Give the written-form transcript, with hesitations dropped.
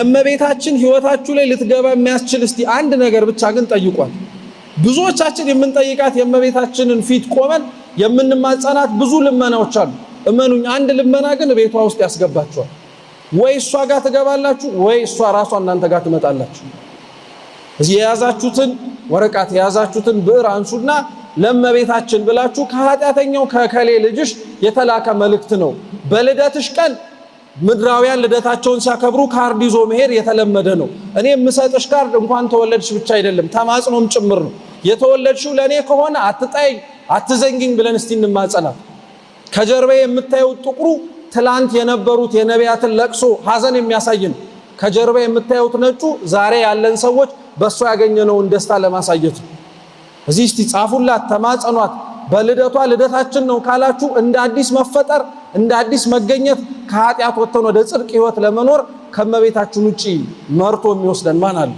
እመቤታችን ህይወታችሁ ላይ ልትገባ የሚያስችል እስቲ አንድ ነገር ብቻ ግን ጠይቋት። ብዙዎቻችን የምንጠይቃት የእመቤታችንን ፊት ቆመን የምንማጸናት ብዙ ልመናዎች አሉ። እመኑኝ፣ አንድ ልመና ግን ቤቷ ውስጥ ያስገባችኋል። ወይ እሷ ጋር ትገባላችሁ፣ ወይ እሷ ራሷ እናንተ ጋር ትመጣላችሁ። እዚህ የያዛችሁትን ወረቀት የያዛችሁትን ብዕር አንሱና ለእመቤታችን ብላችሁ ከኃጢአተኛው ከከሌ ልጅሽ የተላከ መልእክት ነው። በልደትሽ ቀን ምድራውያን ልደታቸውን ሲያከብሩ ካርድ ይዞ መሄድ የተለመደ ነው። እኔ የምሰጥሽ ካርድ እንኳን ተወለድሽ ብቻ አይደለም ተማጽኖም ጭምር ነው። የተወለድሽው ለእኔ ከሆነ አትጣይኝ፣ አትዘንጊኝ ብለን እስቲ እንማጸናት። ከጀርባ የምታየው ጥቁሩ ትላንት የነበሩት የነቢያትን ለቅሶ ሐዘን የሚያሳይ ነው። ከጀርባ የምታዩት ነጩ ዛሬ ያለን ሰዎች በእሷ ያገኘነውን ደስታ ለማሳየት ነው። እዚህ እስቲ ጻፉላት፣ ተማጸኗት። በልደቷ ልደታችን ነው ካላችሁ እንደ አዲስ መፈጠር እንደ አዲስ መገኘት ከኃጢአት ወጥተን ወደ ጽድቅ ህይወት ለመኖር ከመቤታችን ውጪ መርቶ የሚወስደን ማን አለ?